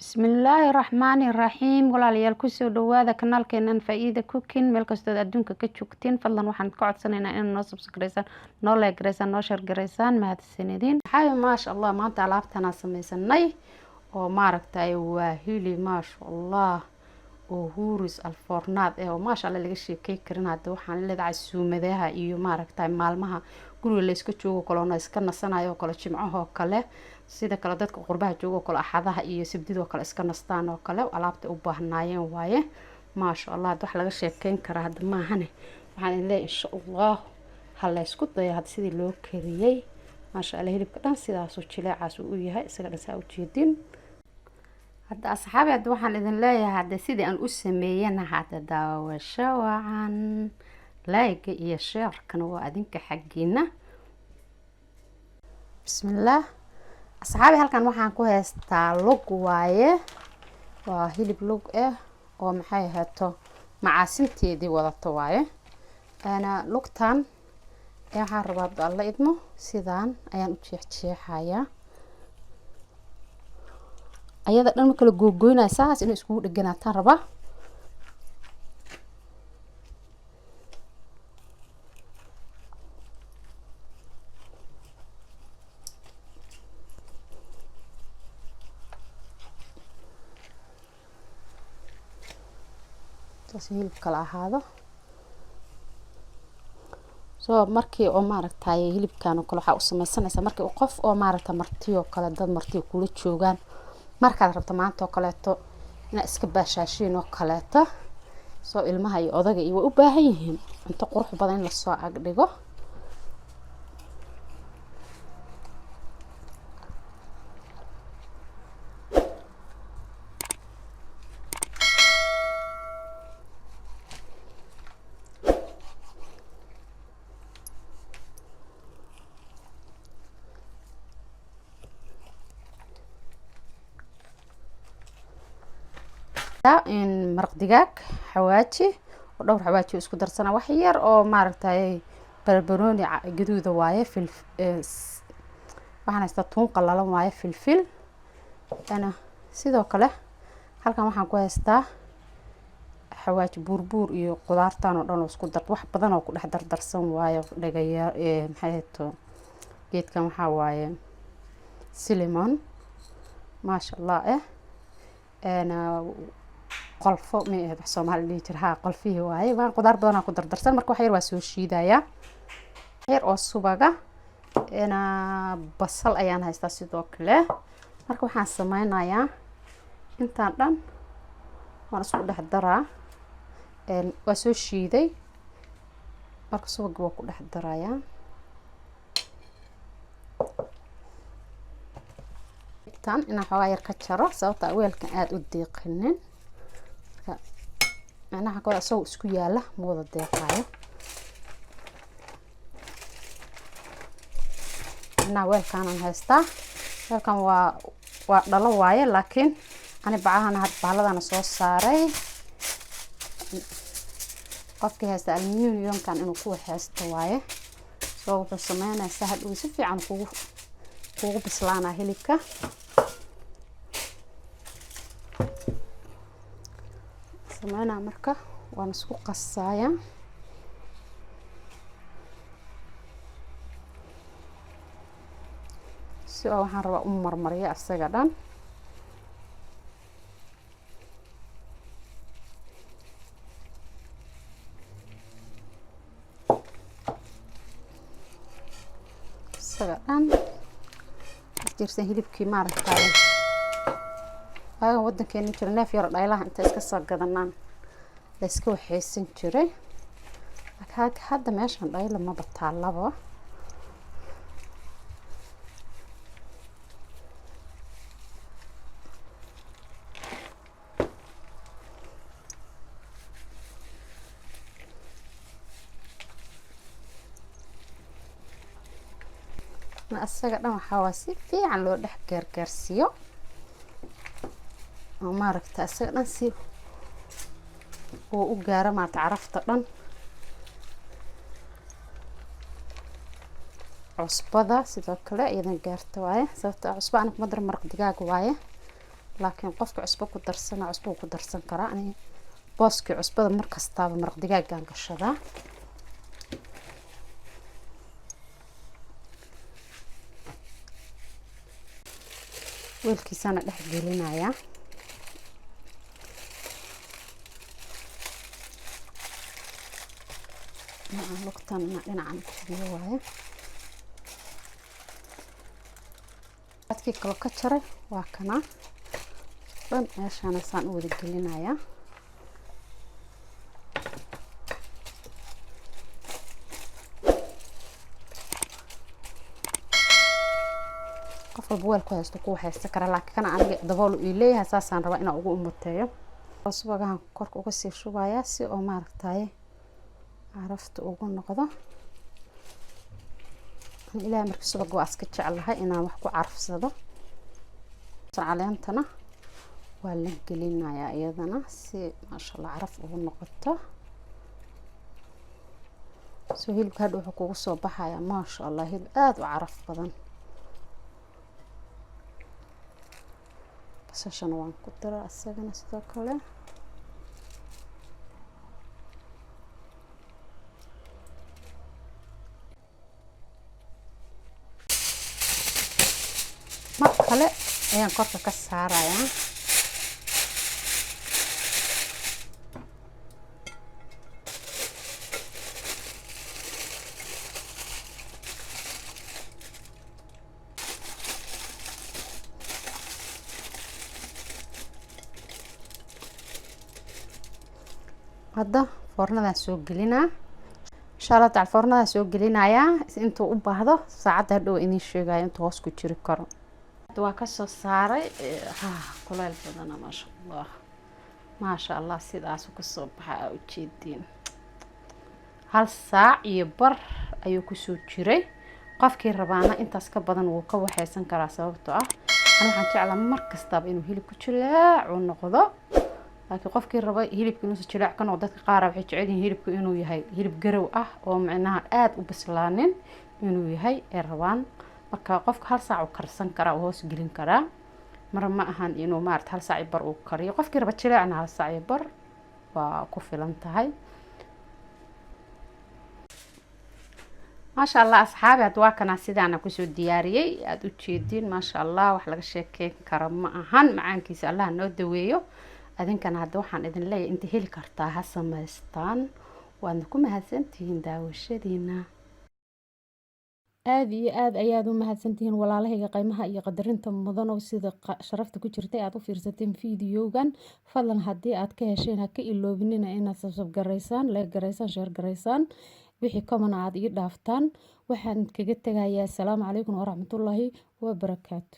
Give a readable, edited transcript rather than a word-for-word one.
Bismillaahi Raxmaani Raxiim. Walaalayaal, kusoo dhawaada kanaalkeenan Faa-iida Cooking. Meel kastood adduunka ka joogtiin, fadlan waxaan ka codsanaynaa inaad noo subscribeysaan, noo like gareysaan, noo share gareysaan. Mahadsanidin. Waxaa, maasha Allah, maanta alaabtanaa sameysanay oo maaragtay waa hilib, maasha Allah, oo huuris alfoornaad eh oo maasha Allah laga sheekey karin. Hadda waxaan leedahay suumadaha iyo maaragtay maalmaha guriga layska joogo kaleona iska nasanayo oo kale, jimcahoo kale, sida kale dadka qurbaha joogo kale, axadaha iyo sabdidoo kale iska nastaan oo kale, alaabta u baahnaayeen waaye. Maasha Allah, hadda wax laga sheekeyn karaa hadda maahane. Waxaan idin leeyahay, insha Allah ha laysku dayo hadda sidii loo kariyey. Maasha Allah, hilibka dhan sidaasuu jileecaas uu u yahay, isaga dhan saa ujeedin. Hadda asxaabi, hadda waxaan idin leeyahay, hadda sidii aan u sameeyana hadda daawasho wacan. Like-ga iyo share-kana waa adinka xaggiina. Bismillaah. Asxaabi, halkan waxaan ku haystaa lug waaye, waa hilib lug ah oo maxay ahaato macaasinteedii wadato waaye. Lugtan waxaan rabaa hadda Alla idmo sidaan ayaan u jeexjeexayaa. Ayada dhan ma kala googoynaya, saas inay iskugu dheganaataan rabaa. Saas hilib kala ahaado. So markii oo maaragtay hilibkan oo kale waxaa u sameysanaysaa markii qof oo maaragta marti oo kale, dad marti kula joogaan, markaad rabto maanta oo kaleeto inaad iska baashaashiin oo kaleeto. Soo ilmaha iyo odaga iyo way u baahan yihiin cunto qurux badan in lasoo agdhigo. Maraq digaag, xawaaji oo dhowr xawaaji isku darsana, wax yar oo maaragtay barbarooni gaduuda waaye, waxaan haystaa tuun qalalan waaye, filfil. Sidoo kale halkan waxaan ku haystaa xawaaji buurbuur iyo qudaartan oo dhan oo isku dar, wax badan oo ku dhex dardarsan waaye. Dhagaya, maxay hayto, geedkan waxaa waaye cinnamon, maasha Allah eh. Qolfo may ahayd wax Soomaali dhihi jira, haa, qolfihii waaye. Waan qudaar badanaa ku dardarsan. Marka wax yar waa soo shiidayaa, yar oo subaga, basal ayaan haystaa sidoo kale. Marka waxaan sameynayaa intaan dhan waan isku dhex daraa. Waa soo shiiday, marka subaga waa ku dhex darayaa. Tan inaan xoogaa yar ka jaro, sababta weelkan aada u deeqinin. Marka macnaha kooda isagoo isku yaala ma wada deeqaayo. Macnaha weelkaanaan haystaa, weelkan waa dhalo waaye, laakiin ani bacahana had baaladana soo saaray. Qofkii haysta aluminiumkan inuu ku waxeysto waaye. Soo wuxuu sameynaysaa hadhow si fiican kugu bislaanaa hilibka. Sameynaa marka waan isku qasaaya. Si oo waxaan rabaa u marmariyo asaga dhan. Isaga dhan jirsan hilibkii maaragtay waagan wadankeena jira, neef yaro dhaylaha inta iska soo gadanaan la iska waxeysan jiray. Laakiin hadda meeshan dhayla maba taalaba. Asaga dhan waxaa waa si fiican loo dhex gaargaarsiiyo oo maaragta asaga dhan si uu u gaaro maaragta carafta dhan. Cusbada sidoo kale iyadan gaarta waaye, sababta cusba ana kuma daro, maraq digaag waaye. Laakiin qofka cusbo ku darsana cusbo ku darsan karaa. Ani booskii cusbada mar kastaaba maraq digaagaan gashadaa. Weelkiisana dhex gelinayaa. Lugtan dhinacan ku hubiyo waaye. Adkii kaloo ka jaray waa kana dhan, meeshaana saan u wada gelinayaa. Qof walba weel ku haysto ku haysta kara, laakiin kana aniga dabool uu leeyahay, saasaan rabaa inaan ugu umuteeyo. Subagahan korka uga sii shubayaa si oo maaragtaye carafta ugu noqdo. Ilaahay markii subag waa iska jeclahay inaan wax ku carfsado. Caleentana waa la gelinayaa iyadana si maasha Allah caraf ugu noqoto. Soo hilibka hadha wuxuu kugu soo baxayaa maasha Allah hilib aada u caraf badan. Basashana waan ku daraa isagana sidoo kale. Mar kale ayaan korka ka saarayaa. Hadda foornadaan soo gelinaa insha Allah taala. Foornadaan soo gelinayaa intuu u baahdo saacadda hadhow idiin sheegayo intuu hoos ku jiri karo. Waa kasoo saaray. Kuleyl badana, maasha Allah, maasha Allah. Sidaas kasoo baxa aa ujeediin. 1 saac iyo bar ayuu kusoo jiray. Qofkii rabaana intaas ka badan wuu ka waxeysan karaa, sababtoo ah ani waxaan jeclaa mar kastaba inuu hilibku jilaac uu noqdo. Laakiin qofkii raba hilibka inuusan jilaac ka noqdo, dadka qaar waxay jecel yihiin hilibku inuu yahay hilib garow ah oo micnaha aada u bislaanin inuu yahay ay rabaan. Marka qofka 1 saac uu karsan karaa, uu hoos gelin karaa. Mar ma ahan inuu maarata 1 saac iyo bar uu kariyo. Qofkii raba jileecna 1 saac iyo bar waa ku filan tahay. Maasha Allah asxaabi, hadda waa kanaa sidaana kusoo diyaariyey, aada u jeediin. Maasha Allah, wax laga sheekeyn karo ma ahan. Macaankiisa Allah noo daweeyo. Adinkana hadda waxaan idin leeyahay inta heli kartaa ha samaystaan. Waadna ku mahadsantihiin daawashadiina. Aada iyo aada ayaad u mahadsantihiin walaalahayga qiimaha iyo qadarinta mudanow, sida sharafta ku jirtay aad u fiirsateen videogan. Fadlan haddii aad ka hesheen, ha ka iloobinina inaad subscribe garaysaan, like garaysaan, share garaysaan, wixii comment aad ii dhaaftaan. Waxaan kaga tegayaa asalaamu calaykum waraxmatullaahi wabarakaatu.